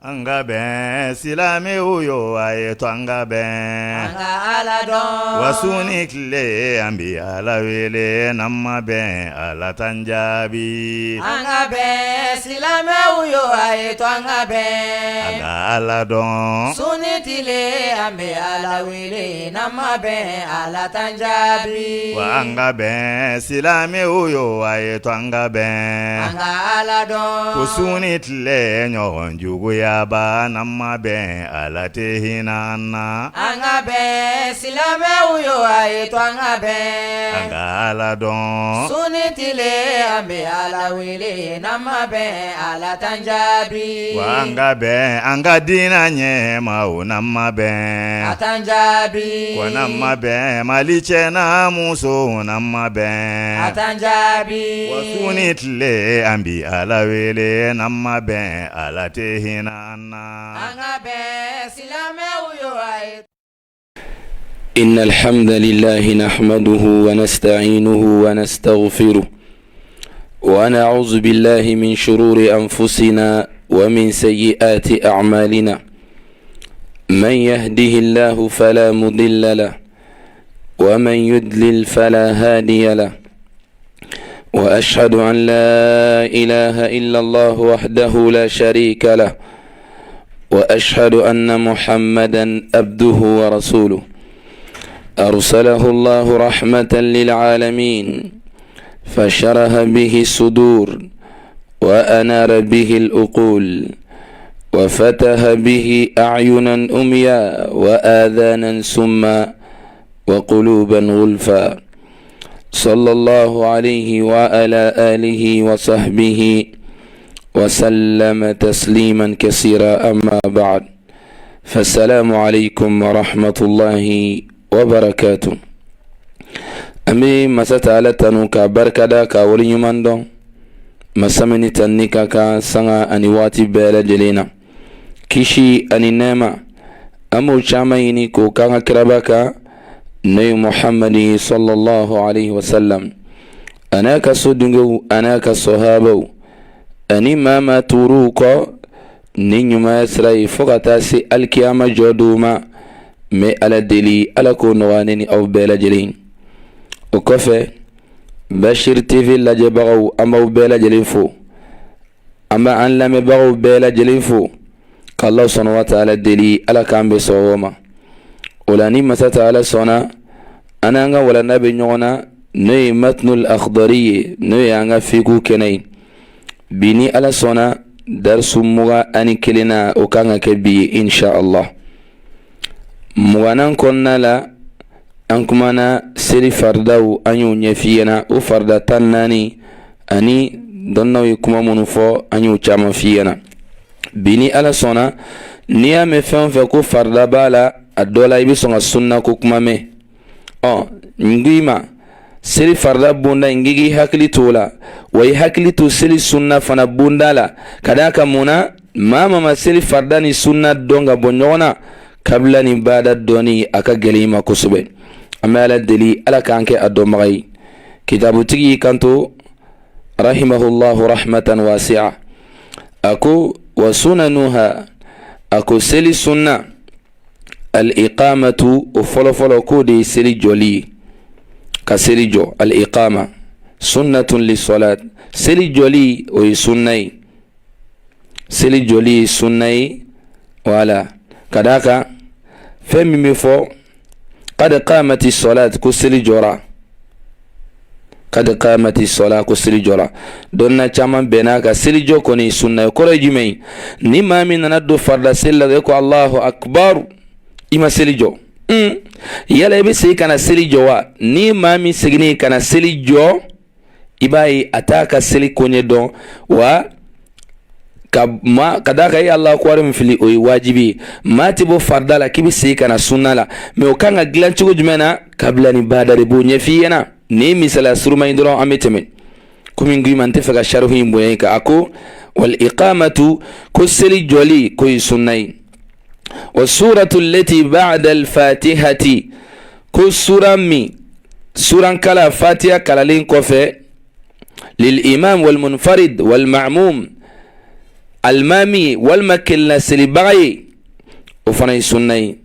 An ka bɛn silamɛw yo a ye to an ka bɛn an ka Ala dɔn wa su ni tile an bɛ Ala wele n'an ma bɛn Ala t'an jaabi an ka bɛn silamɛw yo a ye to an ka bɛn an ka Ala dɔn su ni tile an bɛ Ala wele n'an ma bɛn Ala t'an jaabi wa an ka bɛn silamɛw yo a ye to an ka bɛn an ka Ala dɔn ko su ni tile ɲɔgɔn juguyaba n'an ma bɛn Ala tɛ hinɛ an na an ka bɛn silamɛw yo a ye to an ka bɛn an ka Ala dɔn su ni tile an bɛ Ala wele n'an ma bɛn Ala t'an jaabi wa an ka bɛn an ka diinɛ ɲɛmaaw n'an ma bɛn a t'an jaabi wa n'an ma bɛn Mali cɛ n'a muso n'an ma bɛn a t'an jaabi wa su ni tile an bɛ Ala wele n'an ma bɛn Ala tɛ hinɛ an na an ka bɛn silamɛw yo a ye إن الحمد لله نحمده ونستعينه ونستغفره ونعوذ بالله من شرور أنفسنا ومن سيئات أعمالنا من يهده الله فلا مضل له ومن يدلل فلا هادي له وأشهد أن لا إله إلا الله وحده لا شريك له وأشهد أن محمدا عبده ورسوله أرسله الله رحمة للعالمين فشرح به الصدور وأنار به الأقول وفتح به أعينا أميا وآذانا سما وقلوبا غلفا صلى الله عليه وعلى آله وصحبه وسلم تسليما كثيرا أما بعد فالسلام عليكم ورحمة الله وبركاته An bɛ masa taala tanu k'a barikada k'a waleɲuman dɔn masa min ni tanuni ka kan sanga ani waati bɛɛ lajɛlen na kisi ani nɛɛma an b'o caman ɲini k'o k'an ka kiraba kan n'o ye muhamadi sallallahu alaihi wasallam a n'a ka so dungew a n'a ka sɔhabaw ani maa maa tugur'u kɔ ni ɲumanya sira ye fo ka taa se alikiyama jɔ don ma n bɛ ala deli ala k'o nɔgɔya ne ni aw bɛɛ lajɛlen o kɔfɛ Bashir TV lajɛbagaw an b'aw bɛɛ lajɛlen fo an bɛ an lamɛnbagaw bɛɛ lajɛlen fo k'Ala subhanahu wa taala deli ala k'an bɛn sawaba ma o la ni masa taala sɔnna an n'an ka walanda bɛ ɲɔgɔn na n'o ye matnul akhdari ye n'o ye an ka fiku kɛnɛ ye bi ni ala sɔnna darisu 21 na o kan ka kɛ bi ye insha Allah mugannan kɔnɔna la an kumana seli faridaw an y'o ɲɛf'i ɲɛna o farida 14 ani dɔnnaw ye kuma minnu fɔ an y'o caman f'i ɲɛna bi ni ala sɔnna n'i y'a mɛn fɛn o fɛn ko farida b'a la a dɔ la i bɛ sɔn ka sunna ko kuma mɛn ɔ n ko i ma seli farida bonda n k'i k'i hakili t'o la wa i hakili to seli sunna fana bonda la ka d'a kan mun na maa maa ma seli farida ni sunna dɔn ka bɔ ɲɔgɔn na kabila ni bada dɔnni a ka gɛlɛn i ma kosɛbɛ an bɛ ala deli ala k'an kɛ a dɔnbaga ye kitabutigi y'i kanto rahimahullahu rahmatan wasi'a a ko wa sunanuha a ko seli sunna al-iqamatu o fɔlɔfɔlɔ k'o de ye seli jɔli ye ka seli jɔ al-iqama sunnatun lis-salat seli jɔli o ye sunna ye seli jɔli ye sunna ye wala ka d'a kan fɛn min bɛ fɔ kad qamati salat ko seli jɔra kad qamati salat ko seli jɔra dɔnna caman bɛnna ka seli jɔ kɔni sunna ye kɔrɔ ye jumɛn ye ni maa min nana don farida seli la e ko allahu akbar i ma seli jɔ yala i bɛ segin ka na seli jɔ wa ni maa min seginna ka na seli jɔ i b'a ye a t'a ka seli koɲɛ dɔn wa ka ma ka d'a kan e Allahu akubar min fili o ye wajibi ye maa tɛ bɔ farida la k'i bɛ segin ka na sunna la mais o kan ka dilan cogo jumɛn na kabila ni bada de b'o ɲɛf'i ɲɛna nin ye misaliya suruma ye dɔrɔn an bɛ tɛmɛ komi n ko i ma n tɛ fɛ ka sarihu in bonya i kan a ko wal iqamatu ko seli jɔli k'o ye sunna ye wa suratu lati ba'da al fatihati ko sura min surankala fatiha kalalen kɔfɛ lil imam wal munfarid wal ma'mum Alimami ye walima kelenna selibaga ye, o fana ye sunna ye.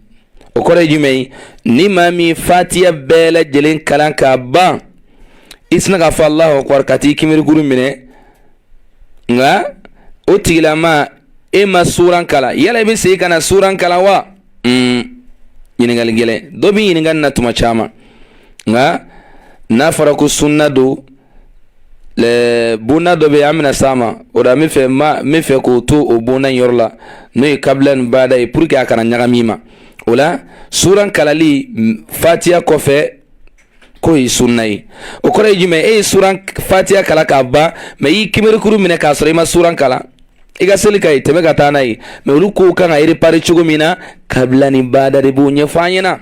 O kɔrɔ ye jumɛn ye? Ni maa min ye fatiya bɛɛ lajɛlen kalan k'a ban, i sinna k'a fɔ Alahu akubar ka t'i kimirikuru minɛ, nka o tigilama e ma suran kalan, yala i bɛ segin ka na suran kalan wa? Ɲininkali gɛlɛn dɔ bɛ ɲininka nin na tuma caman. Nka n'a fɔra ko sunna don, bonda dɔ bɛ, an bɛna s'a ma. O la n bɛ fɛ k'o to o bonda in yɔrɔ la, n'o ye kabila ni bada ye, pour que a kana ɲagami ma. O la suran kalali fatiya kɔfɛ, k'o ye sunna ye. O kɔrɔ ye jumɛn? E ye suran fatiya kalan k'a ban, mais i y'i kimirikuru minɛ k'a sɔrɔ i ma suran kalan, i ka seli ka ɲi, tɛmɛ ka taa n'a ye. Mais olu kow kan ka réparer cogo min na, kabila ni bada de b'o ɲɛfɔ an ɲɛna.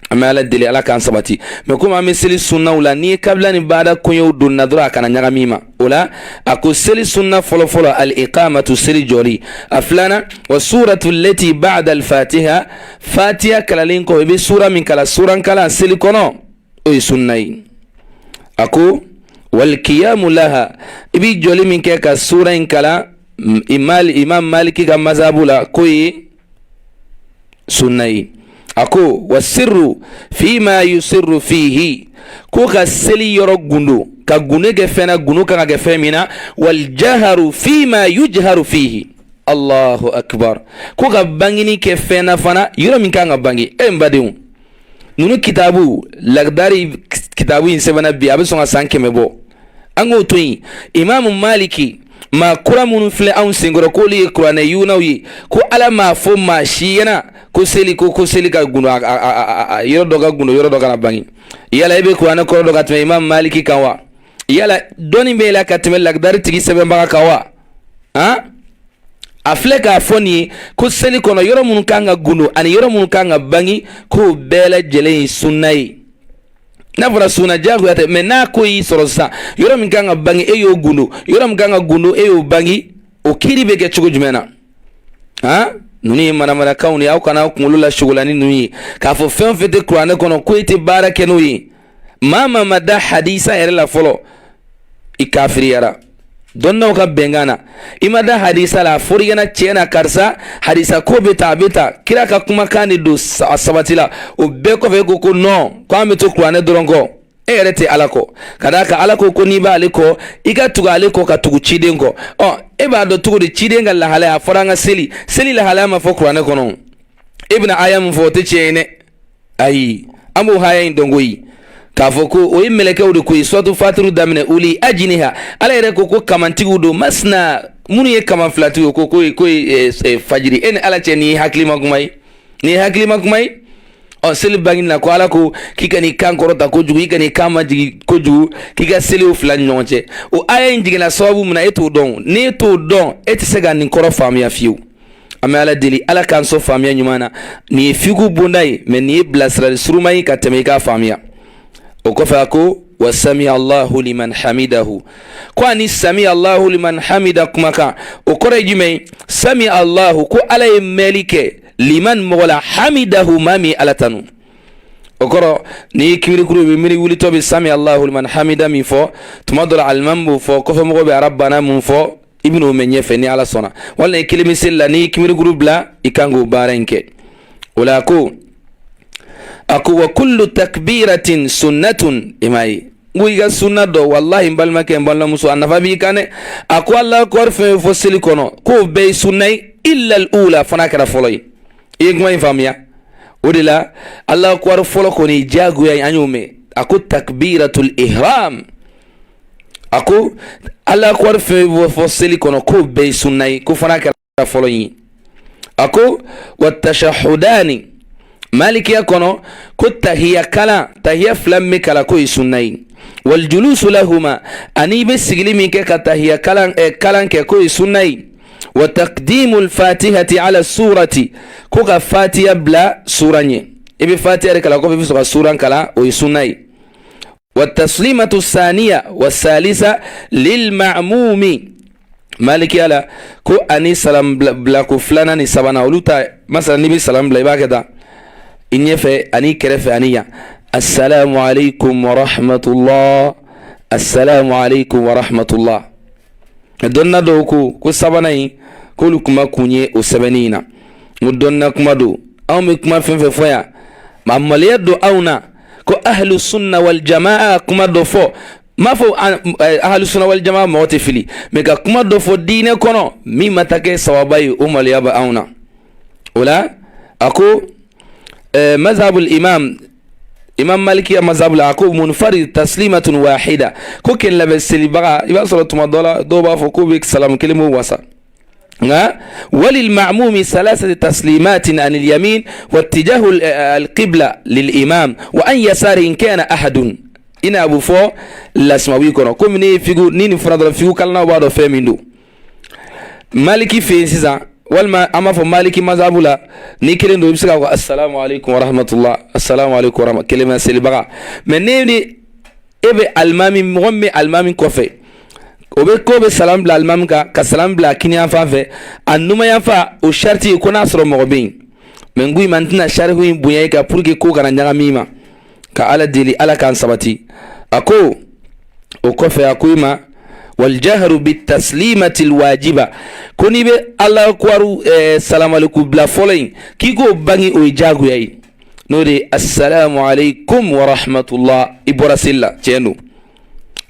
An bɛ Ala deli, Ala k'an sabati. Mais komi an bɛ seli sunnaw la, n'i ye kabila ni bada koɲɛw donna dɔrɔn, a kana ɲagami ma. O la a ko seli sunna fɔlɔfɔlɔ, al iqamatu, seli jɔli. A filanan, wa suratu lati ba'da al fatiha, fatiha kalalen kɔ, i bɛ sura min kalan, suran kalan seli kɔnɔ, o ye sunna ye. A ko wal kiyamu laha, i bɛ jɔli min kɛ ka sura in kalan, Imam Maliki ka mazabu la, k'o ye sunna ye. A ko wa sirru fima yusirru fihi, ko ka seli yɔrɔ gundo, ka gundo kɛ fɛn na, gundo kan ka kɛ fɛn min na. Wal jaharu fima yujharu fihi, Allahu akbar, ko ka bangini kɛ fɛn na fana, yɔrɔ min kan ka bange. E n badenw, ninnu kitabu Lakidari kitabu in sɛbɛnna bi, a bɛ sɔn ka san 100 bɔ. An k'o to yen. Imamu Maliki, maa kura minnu filɛ anw senkɔrɔ k'olu ye kuranɛ yunaw ye, ko Ala m'a fɔ maa si ɲɛna ko seli ko seli ka gundo, yɔrɔ dɔ ka gundo, yɔrɔ dɔ kana bange. Yala e bɛ kuranɛ kɔrɔ dɔn ka tɛmɛ Imamu Maliki kan wa? Yala dɔnni b'e la ka tɛmɛ Lakidari tigi sɛbɛnbaga kan wa? Han, a filɛ k'a fɔ nin ye ko seli kɔnɔ, yɔrɔ minnu kan ka gundo ani yɔrɔ minnu kan ka bange, k'o bɛɛ lajɛlen ye sunna ye. N'a fɔra sunna, diyagoya tɛ. Mais n'a ko y'i sɔrɔ sisan, yɔrɔ min kan ka bange, e y'o gundo, yɔrɔ min kan ka gundo, e y'o bange, o kiiri bɛ kɛ cogo jumɛn na? Han, ninnu ye manamanakanw de ye. Aw kana aw kunkolo la sogola ni ninnu ye, k'a fɔ fɛn o fɛn tɛ kuranɛ kɔnɔ ko e tɛ baara kɛ n'o ye. Maa maa ma da hadisa yɛrɛ la fɔlɔ, i kafiriyara dɔnnaw ka bɛnkan na. I ma da hadisa la, a fɔr'i ɲɛna tiɲɛ na, karisa hadisa ko bɛ ta, a bɛ ta, kira ka kumakan de don, a sabatila. O bɛɛ kɔfɛ, e ko ko non, ko an bɛ to kuranɛ dɔrɔn kɔ. E yɛrɛ tɛ Ala kɔ, ka d'a kan Ala ko ko n'i b'ale kɔ, i ka tugu ale kɔ, ka tugu ciden kɔ. Ɔ, e b'a dɔn cogo di ciden ka lahalaya? A fɔra an ka seli, seli lahalaya ma fɔ kuranɛ kɔnɔ. E bɛna aya min fɔ, o tɛ tiɲɛ ye dɛ. Ayi, an b'o haya in dɔn koyi, k'a fɔ ko o ye mɛlɛkɛw de ko ye. Suratu Fatiru daminɛ, uli ajiniha, Ala yɛrɛ ko ko kamantigiw don, masina, minnu ye kaman filatigiw ye, ko ko ye fajiri. E ni Ala cɛ, nin ye hakilima kuma ye? Nin ye hakilima kuma ye? Ɔ, seli bangini na, ko Ala ko k'i ka n'i kan kɔrɔta kojugu, i ka n'i kan majigin kojugu, k'i ka seliw fila ni ɲɔgɔn cɛ. O aya in jiginna sababu min na, e t'o dɔn. N'e t'o dɔn, e tɛ se ka nin kɔrɔ faamuya fiyewu. An bɛ Ala deli, Ala k'an sɔn faamuya ɲuman na. Nin ye fiku bonda ye, mais nin ye bilasirali suruma ye ka tɛmɛ i k'a faamuya. O kɔfɛ, a ko wa sami Allahu liman hamidahu, ko ani sami Allahu liman hamida kumakan, o kɔrɔ ye jumɛn ye? Sami Allahu, ko Ala ye mɛnli kɛ, liman, mɔgɔ la, hamidahu, maa min Ala tanu. O kɔrɔ, n'i ye kimirikuru bɛ miiri wulitɔ bɛ sami Allahu liman hamida min fɔ, tuma dɔ la alimami b'o fɔ, kɔfɛmɔgɔw bɛ arabana mun fɔ, i bɛn'o mɛn ɲɛfɛ ni Ala sɔnna. Walima i kelen bɛ seli la, n'i ye kimirikuru bila, i kan k'o baara in kɛ. O la ko a ko wa kullu takbiratin sunnatun. I m'a ye n ko i ka sunna dɔn. Walahi, n balimakɛ, n balimamuso, a nafa b'i kan dɛ. A ko Alahu akubar fɛn fɔ seli kɔnɔ, k'o bɛɛ ye sunna ye, illa al-ula, fana kɛra fɔlɔ ye. I ye kuma in faamuya? O de la Alahu akubar fɔlɔ kɔni diyagoya ye, an y'o mɛn. A ko takbiratul ihram, a ko Alahu akubar fɛn fɔ seli kɔnɔ, k'o bɛɛ ye sunna ye, ko fana kɛra fɔlɔ ye. A ko wa tashahudani, malikiya kɔnɔ, ko tahiya kalan, tahiya fila min bɛ kalan, k'o ye sunna ye. Waljulusu lahuma, ani i bɛ sigili min kɛ ka tahiya kalan kɛ, k'o ye sunna ye. Wa taqdimu alfatihati ala surati, ko ka fatiya bila sura ɲɛ, i bɛ fatiya de kalan, kɔfɛ i bɛ sɔrɔ ka suran kalan, o ye sunna ye. Wa taslimatu saniya wa salisa lilma'mumi, malikiya la, ko ani salam bilako filanan ni sabanan, olu ta. Masala, n'i bɛ salam bila, i b'a kɛ tan, i ɲɛfɛ ani kɛrɛfɛ ani yan: assalamu alaikum wa rahmatullah, assalamu alaikum wa rahmatullah. Dɔnna dɔw ko ko sabanan in K'olu kuma kun ye o sɛbɛnni in na. N ko dɔnna kuma don. Anw bɛ kuma fɛn fɛn fɔ yan, ma maloya don anw na ko ahlu sunna wal jamaa kuma dɔ fɔ. N m'a fɔ ahlu sunna wal jamaa mɔgɔ tɛ fili, mais ka kuma dɔ fɔ diinɛ kɔnɔ min ma taa kɛ sawaba ye, o maloya bɛ anw na. O la a ko mazhabul imam, imam maliki ya mazhabu la, a ko munfarid taslimatun wahida, ko kelen labɛn selibaga. I b'a sɔrɔ tuma dɔ la dɔw b'a fɔ k'u bɛ salamu kelen b'o wasa, nka walil ma'mumi salasati taslimatin anil yamin wa ittijahu alqibla lil imam wa an yasari in kana ahadun. I n'a bɛ fɔ lasimawi kɔnɔ komi ne ye figu ni nin fɔra dɔrɔn, figu kalannaw b'a dɔn fɛn min don. Maliki fɛ yen sisan, walima an b'a fɔ maliki mazabu la, ni kelen don, i bɛ se k'a fɔ assalamu alaikum wa rahmatullah, assalamu alaikum wa rahmatullah, kelen bɛ selibaga. Mais ne ni e bɛ alimami, mɔgɔ min bɛ alimami kɔfɛ, o bɛ ko bɛ salam bila alimami kan, ka salam bila kiniyan fan fɛ, a numanyan fan. O sariti ye ko n'a sɔrɔ mɔgɔ bɛ yen. Mais n ko i ma, n tɛna sarihu in bonya i kan pour que ko kana ɲagami i ma. Ka Ala deli, Ala k'an sabati. A ko o kɔfɛ, a ko i ma waljahru bitaslimati alwajiba, ko n'i bɛ Ala akubaru salamaleku bila fɔlɔ in, k'i k'o bange, o ye jagoya ye, n'o de ye assalamu alaikum wa rahmatullah, i bɔra seli la. Tiɲɛ don.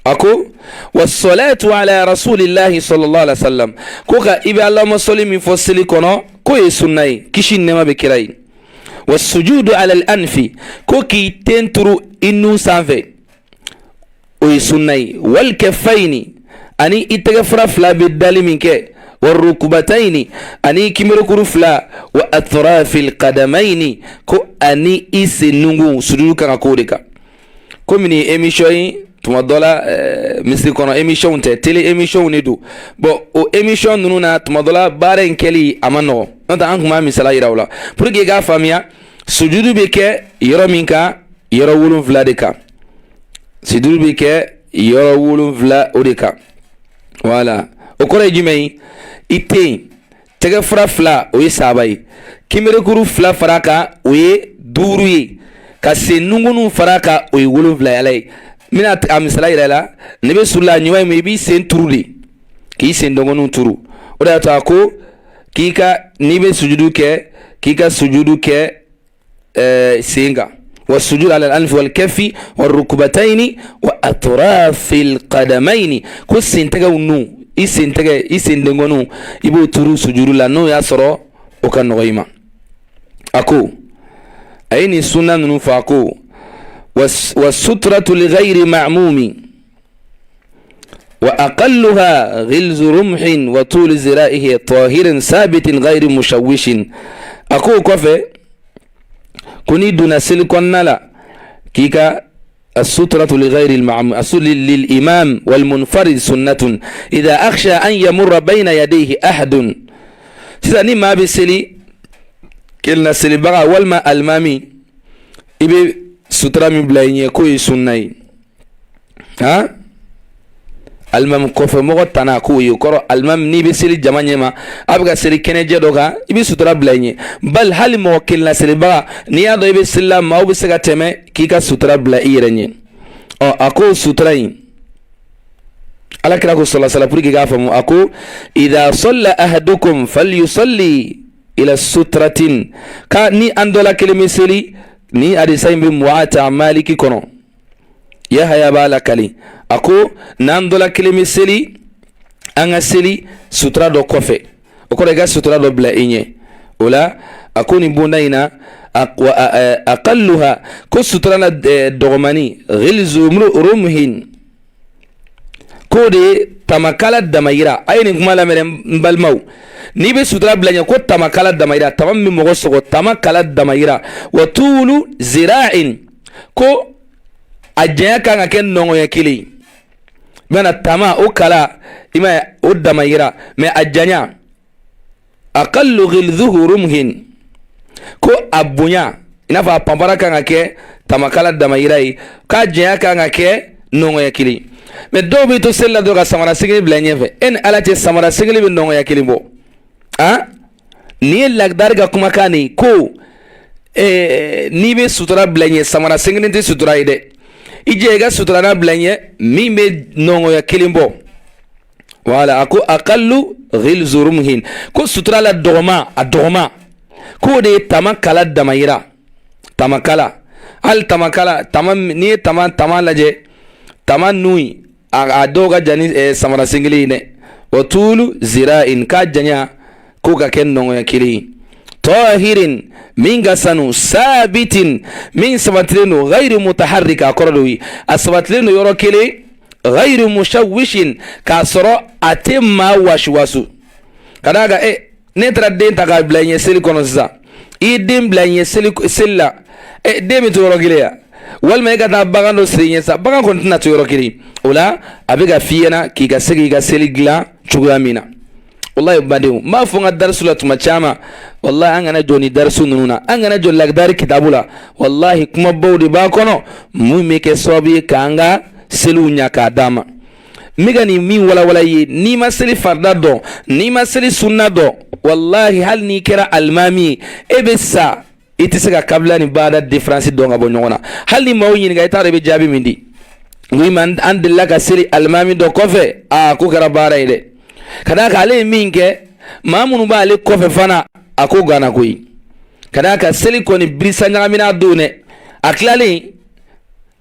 A ko wasalatu ala rasulillahi sallallahu alaihi wasallam, ko ka i bɛ Allahumma sɔli min fɔ seli kɔnɔ, k'o ye sunna ye, kisi ni nɛɛma bɛ kira ye. Wasujudu ala al-anfi, ko k'i ten turu i nun sanfɛ, o ye sunna ye. Wal kafaini, ani i tɛgɛ fura fila bɛ dali min kɛ, wa rukubataini, ani kinberekuru fila, wa atrafil qadamaini, ko ani i sen nungun, sujudu kan ka k'o de kan. Komi nin émission ye, tuma dɔ la misiri kɔnɔ émission tɛ, télé émission de don. Bon, o émission ninnu na, tuma dɔ la baara in kɛli a ma nɔgɔn, n'o tɛ an tun b'a misala yira o la pour que i k'a faamuya. Sujudu bɛ kɛ yɔrɔ min kan, yɔrɔ 7 de kan. Sujudu bɛ kɛ yɔrɔ 7 o de kan. Voilà, o kɔrɔ ye jumɛn ye? I ten tɛgɛ fura fila, o ye saba ye. Kinberekuru fila fara kan, o ye duuru ye. Ka sen nunkunw fara kan, o ye 7 ye. Ala ye, n bɛna a misala yira i la. N'i bɛ suru la, a ɲuman ye min ye, i b'i sen turu de, k'i sen dɔgɔninw turu. O de y'a to a ko k'i ka, n'i bɛ sujudu kɛ, k'i ka sujudu kɛ sen kan. Wa sujud ala al-anfi wal kafi wa rukubataini wa atrafil qadamaini, ko sen tɛgɛw nu, i sen tɛgɛ, i sen denkɔninw, i b'o turu sujudu la, n'o y'a sɔrɔ o ka nɔgɔ i ma. A ko a ye nin sunna ninnu fɔ. A ko wa sutratu li ghayri ma'mumi wa aqalluha ghilzu rumhin wa tulu zira'ihi tahirin sabitin ghayri mushawishin. A ko o kɔfɛ, ko n'i donna seli kɔnɔna la, k'i ka السترة لغير المعم للإمام والمنفرد سنة إذا أخشى أن يمر بين يديه أحد. Sisan ni maa bɛ seli kelenna selibaga walima alimami, i bɛ sutura min bila i ɲɛ, k'o ye sunna ye. Han, alimami kɔfɛ mɔgɔ tana k'o ye kɔrɔ. Alimami, n'i bɛ seli jama ɲɛma, a bɛ ka seli kɛnɛjɛ dɔ kan, i bɛ sutura bila i ɲɛ. Bali hali mɔgɔ kelenna selibaga, n'i y'a dɔn i bɛ seli la, maaw bɛ se ka tɛmɛ, k'i ka sutura bila i yɛrɛ ɲɛ. Ɔ, a ko sutura in, Ala kira ko sɔlɔ sala, pour que k'a faamu, a ko idha salla ahadukum falyusalli ila sutratin, ka ni an dɔ la kelen bɛ seli. Ni hadisa in bɛ Muwata Maliki kɔnɔ, Yahaya b'a lakali. A ko n'an dɔ la kelen bɛ seli, an ka seli sutura dɔ kɔfɛ. O kɔrɔ, i ka sutura dɔ bila i ɲɛ. O la a ko nin bonda in na, aqalluha, ko sutura la dɔgɔmani, ghilzu rumhin, k'o de ye tamakala damayira. A ye nin kuma lamɛn dɛ, n balimaw. N'i bɛ sutura bila ɲɛ, ko tamakala damayira, tama min bɛ mɔgɔ sɔgɔ, tamakala damayira, wa tuulu zira'in, ko a janya kan ka kɛ nɔngɔnya kelen. Bɛna tama o kala, i m'a ye, o damayira, mais a janya, aqallu ghilzuhu rumhin, ko a bonya, i n'a fɔ a panpara kan ka kɛ tamakala damayira ye, k'a janya kan ka kɛ nɔngɔnya kelen. Mais dɔw bɛ to seli la dɔrɔn ka samara segin bila ɲɛfɛ. E ni Ala cɛ, samara segin bɛ nɔngɔnya kelen bɔ? Han, nin ye Lakidari ka kumakan de ye, ko n'i bɛ sutura bila ɲɛ, samara sen kelen tɛ sutura ye dɛ. I jɛ, i ka sutura bila ɲɛ min bɛ nɔngɔnya kelen bɔ. Wala a ko aqallu ghilzu rumhin, ko sutura la dɔgɔma, a dɔgɔma k'o de ye tama kala damayira. Tamakala, hali tamakala, tama, n'i ye tama lajɛ, tama nun in, a dɔw ka jan ni samara sen kelen ye dɛ. Wa tulu zira'in, k'a janya k'o ka kɛ nɔngɔnya kelen ye. Tahirin, min ka sanu. Sabitin, min sabatilen don. Ghayri mutaharrika, a kɔrɔ de ye a sabatilen don yɔrɔ kelen. Ghayri mushawishin, k'a sɔrɔ a tɛ maa wasiwasu. Ka d'a kan ne taara den ta k'a bila i ɲɛ seli kɔnɔ sisan, i ye den bila i ɲɛ seli la, den bɛ to yɔrɔ kelen yan? Walima e ka taa bagan dɔ siri i ɲɛ sa, bagan kɔni tɛna to yɔrɔ kelen. O la a bɛ ka f'i ɲɛna k'i ka se k'i ka seli dilan cogoya min na. Wallahi badenw, n b'a fɔ n ka darisu la tuma caman, wallahi an kana jɔ ni darisu ninnu na, an kana jɔ Lakidari kitabu la. Wallahi kumabaw de b'a kɔnɔ mun bɛ kɛ sababu ye k'an ka seliw ɲa k'a d'an ma. N bɛ ka nin min walawala i ye, n'i ma seli farida dɔn, n'i ma seli sunna dɔn, wallahi hali n'i kɛra alimami ye, e bɛ sa, i tɛ se ka kabila ni baada différence dɔn ka bɔ ɲɔgɔn na. Hali ni maaw ɲininka, i t'a dɔn i bɛ jaabi min di. N ma an delila ka seli alimami dɔ kɔfɛ, aa, ko kɛra baara ye dɛ. Ka d'a kan ale ye min kɛ, maa minnu b'ale kɔfɛ fana, a ko ganna koyi. Ka d'a kan seli kɔni birisa ɲagamina don dɛ. A tilalen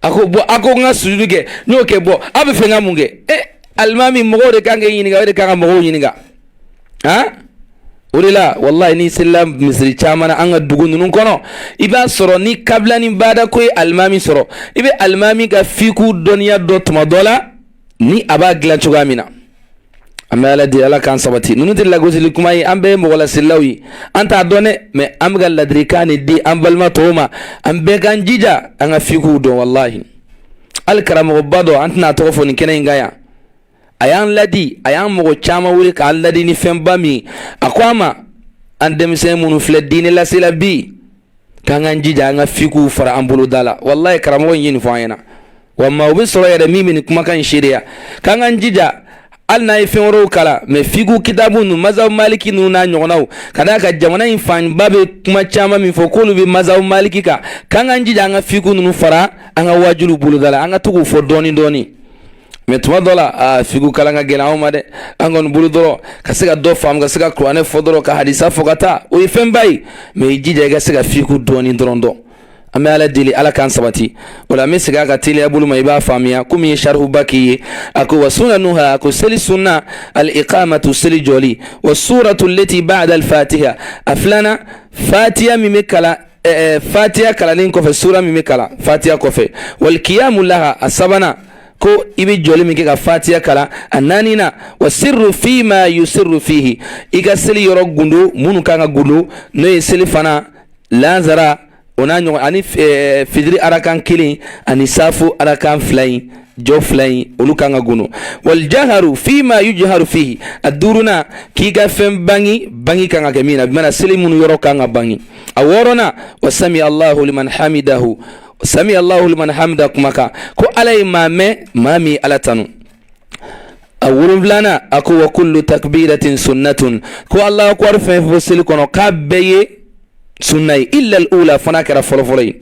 a ko bɔn, a ko n ka sujudu kɛ, n y'o kɛ. Bɔn, aw bɛ fɛ n ka mun kɛ? E alimami, mɔgɔw de kan k'e ɲininka, o de kan ka mɔgɔw ɲininka. Han, o de la wallahi n'i selila misiri caman na an ka dugu ninnu kɔnɔ, i b'a sɔrɔ ni kabila ni baada ko ye alimami sɔrɔ, i bɛ alimami ka fiku dɔnniya dɔn tuma dɔ la ni a b'a dilan cogoya min na. An bɛ Ala deli, Ala k'an sabati. Ninnu tɛ lagosili kuma ye, an bɛɛ ye mɔgɔlasirilaw ye, an t'a dɔn dɛ, mais an bɛ ka ladilikan de di an balima tɔw ma. An bɛɛ k'an jija an ka fikuw dɔn. Wallahi hali karamɔgɔba dɔ, an tɛna a tɔgɔ fɔ nin kɛnɛ in kan yan, a y'an ladi, a y'an mɔgɔ caman wele k'an ladi ni fɛnba min. A ko an ma, an denmisɛn minnu filɛ diinɛ lase la bi, k'an k'an jija an ka fikuw fara an bolo da la. Wallahi karamɔgɔ in ye nin fɔ an ɲɛna, wa maaw bɛ sɔrɔ yɛrɛ min bɛ nin kumakan in seereya, k'an k'an jija hali n'a ye fɛn wɛrɛw kalan, mais fiku kitabu ninnu, mazabu maliki ninnu n'a ɲɔgɔnnaw. Ka d'a kan jamana in fanba bɛ kuma caman min fɔ k'olu bɛ mazabu maliki kan, k'an k'an jija an ka fiku ninnu fara an ka wajuliw boloda la, an ka to k'u fɔ dɔɔni dɔɔni. Mais tuma dɔ la, aa, fiku kalan ka gɛlɛn anw ma dɛ. An kɔni bolo dɔrɔn ka se ka dɔ faamu, ka se ka kuranɛ fɔ dɔrɔn, ka hadisa fɔ ka taa, o ye fɛnba ye. Mais i jija i ka se ka fiku dɔɔni dɔrɔn dɔn. An bɛ Ala deli, Ala k'an sabati. O la n bɛ segin a ka teliya bolo ma, i b'a faamuya komi ye sarihuba k'i ye. A ko wa sunanuha, a ko seli sunna, al iqamatu, seli jɔli, wa suratu leti ba'da al fatiha. A filanan, fatiya min bɛ kalan fatiya kalannen kɔfɛ, sura min bɛ kalan fatiya kɔfɛ. Wal kiyamu laha. A sabanan, ko i bɛ jɔli min kɛ ka fatiya kalan. A naaninan, wa sirru fima yusirru fihi, i ka seli yɔrɔ gundo minnu kan ka gundo, n'o ye seli fana, lansara, o n'a ɲɔgɔn, ani fitiri arakan kelen ani safo arakan fila in, jɔ fila in, olu kan ka gundo. Wal jaharu fima yujharu fihi. A duurunan, k'i ka fɛn bangi, bangi kan ka kɛ min na, bi mana seli minnu yɔrɔ kan ka bangi. A wɔɔrɔnan, wa sami Allahu liman hamidahu, sami Allahu liman hamida kumakan, ko Ala ye maa mɛn, maa min Ala tanu. A wolonfilanan, a ko wa kullu takbiratin sunnatun, ko Allahu akbar fɛn fɛn seli kɔnɔ, k'a bɛɛ ye sunna ye, illa al-ula, fana kɛra fɔlɔfɔlɔ ye.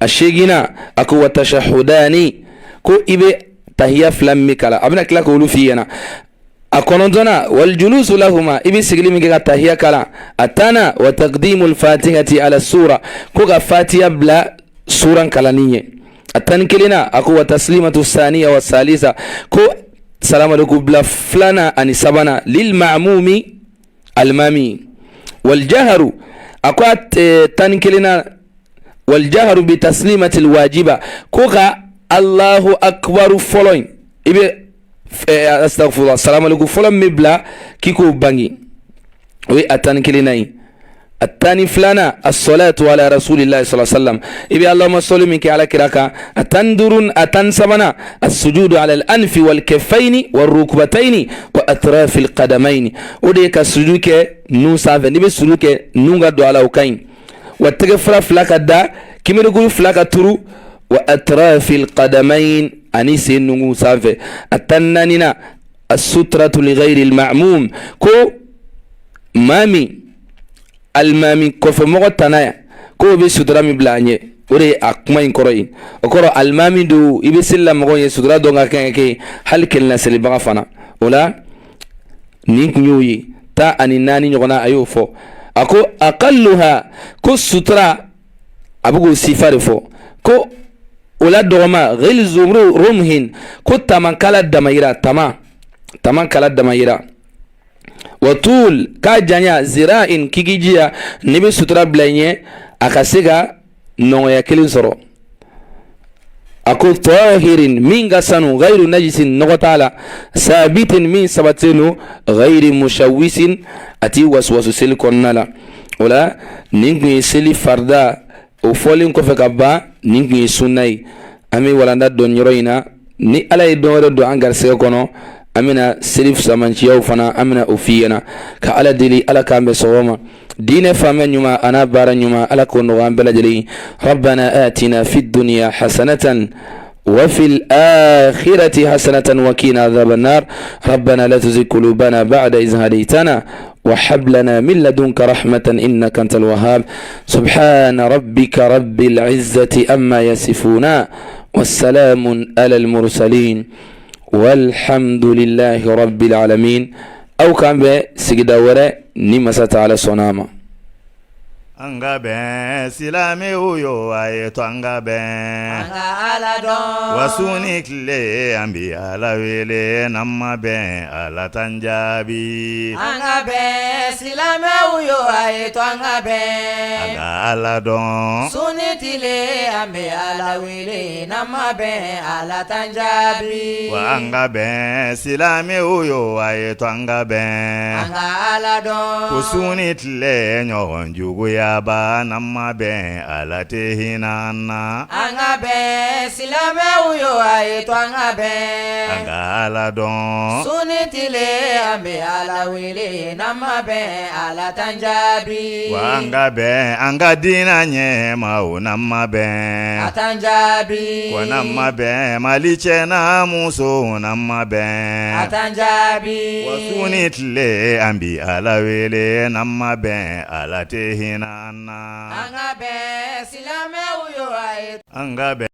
A seeginna, a ko wa tashahudani, ko i bɛ tahiya fila min kalan, a bɛna tila k'olu f'i ɲɛna. A kɔnɔntɔnna, wal julusu lahuma, i bɛ sigili min kɛ ka tahiya kalan. A tanna, wa taqdimul fatihati ala sura, ko ka fatiya bila suran kalanni ɲɛ. A 11nan, a ko wa taslimatu saniya wa salisa, ko salamaleku bila filanan ani sabanan, lil ma'mumi, alimami. Wal jaharu, a ko a 11nan, wal jaharu bi taslimatil wajiba, ko ka Allahu akbaru fɔlɔ in, i bɛ astagfirullah, salamaleku fɔlɔ min bɛ bila, k'i k'o bange, o ye a 11nan ye. A 12nan, as-salatu ala rasulillahi sallallahu alaihi wasallam, i bɛ Allahumma sɔli min kɛ Ala kira kan. A 15, a 13nan, as-sujudu ala al-anfi wal kaffaini war rukbataini wa atrafi al-qadamaini, o de ye ka sujudu kɛ nun sanfɛ. N'i bɛ sujudu kɛ, nun ka don a la, o ka ɲi. Wa tɛgɛ fura fila ka da, kimerikuru fila ka turu, wa atrafi al-qadamain, ani sen nungu sanfɛ. A 14nan, as-sutratu li ghayri al-ma'mum, ko maa min alimami kɔfɛ mɔgɔ tana ya, k'o bɛ sutura min bila a ɲɛ, o de ye a kuma in kɔrɔ ye. O kɔrɔ, alimami don, i bɛ seli la mɔgɔw ye, sutura dɔ ka kan ka kɛ, hali kelenna selibaga fana. O la nin kun y'o ye 14 ɲɔgɔnna, a y'o fɔ. A ko aqalluha, ko sutura, a bɛ k'o sifa de fɔ, ko o la dɔgɔma ghilzu rumhin, ko tamankala damayira, tamankala damayira, wa tul, k'a janya zira'in, k'i k'i jija n'i bɛ sutura bila i ɲɛ, a ka se ka nɔgɔya kelen sɔrɔ. A ko tahirin, min ka sanu, ghayru najisin, nɔgɔ t'a la, sabitin, min sabatilen don, ghayri mushawisin, a t'i wasuwasu seli kɔnɔna la. O la nin kun ye seli farida. O fɔlen kɔfɛ ka ban, nin kun ye sunna ye. An bɛ walanda don yɔrɔ in na. Ni Ala ye dɔn wɛrɛ don an garisɛgɛ kɔnɔ, an bɛna seli fisamanciyaw fana, an bɛna o f'i ɲɛna. Ka Ala deli, Ala k'an bɛn sɔgɔma ma. Diinɛ faamuya ɲuman a n'a baara ɲuman, Ala k'o nɔgɔya an bɛɛ lajɛlen. Rabbana atina fi dunya hasanatan wa fil akhirati hasanatan wa qina adhaban nar. Rabbana la tuzigh qulubana ba'da idh hadaytana wa hab lana min ladunka rahmatan innaka antal wahhab. Subhana rabbika rabbil izzati amma yasifuna wassalamun alal mursalin walhamdulillahi rabbil alamin. Aw k'an bɛn sigida wɛrɛ ni masa taala sɔnna a ma. An ka bɛn, silamɛw yo, a ye to an ka bɛn. An ka Ala dɔn. Wa su ni tile, an bɛ Ala wele, n'an ma bɛn, Ala t'an jaabi. An ka bɛn, silamɛw yo, a ye to an ka bɛn. An ka Ala dɔn. Su ni tile, an bɛ Ala wele, n'an ma bɛn, Ala t'an jaabi. Wa an ka bɛn, silamɛw yo, a ye to an ka bɛn. An ka Ala dɔn. Ko su ni tile, ɲɔgɔn juguyaba, n'an ma bɛn, Ala tɛ hinɛ an na. An ka bɛn, silamɛw yo, a ye to an ka bɛn. An ka Ala dɔn. Su ni tile, an bɛ Ala wele, n'an ma bɛn, Ala t'an jaabi. Wa an ka bɛn an ka diinɛ ɲɛmaw, n'an ma bɛn, A t'an jaabi. Wa n'an ma bɛn, Mali cɛ n'a muso, n'an ma bɛn, A t'an jaabi. Wa su ni tile, an bɛ Ala wele, n'an ma bɛn, Ala tɛ hinɛ an na. An ka bɛn, silamɛw yo, a ye An ka bɛn.